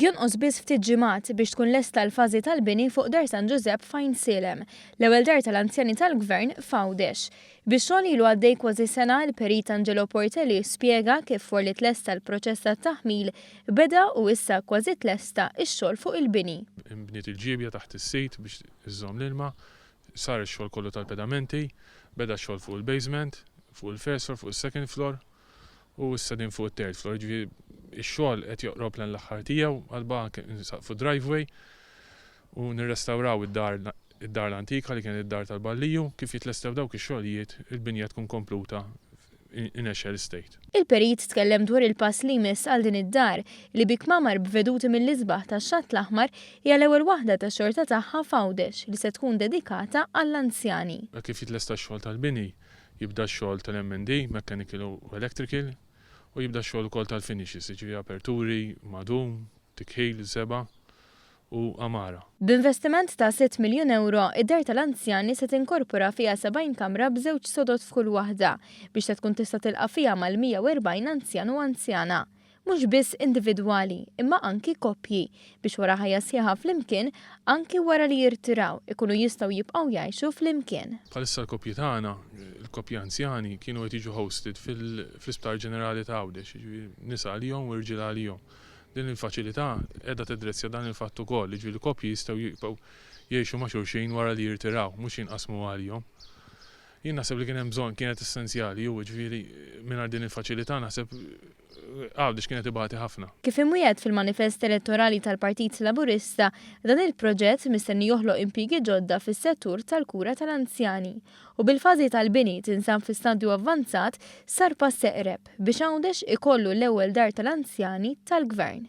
Jonqos biss ftit ġimgħat biex tkun lesta l-fażi tal-bini fuq Dar San Ġużepp f'Għajnsielem, l-ewwel dar tal-anzjani tal-Gvern f'Għawdex. Bix-xogħol ilu għaddej kważi sena, il-Perit Angelo Portelli spjega kif wara li tlesta l-proċess tat-taħmil beda u issa kważi tlesta x-xogħol fuq il-bini. Inbniet il-ġiebja taħt is-sit biex iżżomm l-ilma, sar ix-xogħol kollu tal-pedamenti, beda x-xogħol fuq il-basement, fuq il-first floor, fuq is-second floor u issa din fuq it-third floor. Jiġifieri x-xogħol qed joqrob lejn l-aħħar tiegħu, għal baqa' nsaqfu driveway u nirrestawraw id-dar id-dar l-antika li kienet id-dar tal-Balliju, kif jitlestew dawk ix-xogħlijiet il-binja tkun kompluta in a shell state. Il-Perit tkellem dwar il-pass li jmiss għal din id-dar, li bi kmamar b'veduti mill-isbaħ tax-Xatt l-Aħmar hija l-ewwel waħda tax-xorta tagħha f'Għawdex li se tkun dedikata għall-anzjani. Hekk kif jitlesta x-xogħol tal-bini, jibda x-xogħol tal-M&E, mechanical u electrical, u jibda x-xogħol ukoll tal-finishes, jiġifieri aperturi, madum, tikħil, żebgħa u għamara. B'investiment ta' sitt miljun ewro, id-dar tal-anzjani se tinkorpora fiha 70 kamra b'żewġ sodod f'kull waħda biex se tkun tista' tilqa' fiha mal-140 anzjan u anzjana. Mhux biss individwali, imma anki koppji, biex wara ħajja sħiħa flimkien, anki wara li jirtiraw, ikunu jistgħu jibqgħu jgħixu flimkien. Bħalissa l-koppji tagħna, il-koppji anzjani, kienu qed jiġu hosted fl-Isptar Ġenerali ta' Għawdex, jiġifieri nisa għalihom u rġiel għalihom. Din il-faċilità qiegħda tedrezzja dan il-fatt ukoll, jiġifieri l-koppji jistgħu jibqgħu jgħixu ma' xulxin wara li jirtiraw, mhux jinqasmu għalihom. Jien naħseb li kien hemm bżonn, kienet essenzjali u jiġifieri mingħajr din il-faċilità naħseb Għawdex kienet ibati ħafna. Kif imwiegħed fil-manifest elettorali tal-Partit Laburista, dan il-proġett mistenni joħloq impjiegi ġodda fis-settur tal-kura tal-anzjani. U bil-fażi tal-bini tinsab fi stadju avvanzat, sar pass eqreb biex Għawdex ikollu l-ewwel dar tal-anzjani tal-Gvern.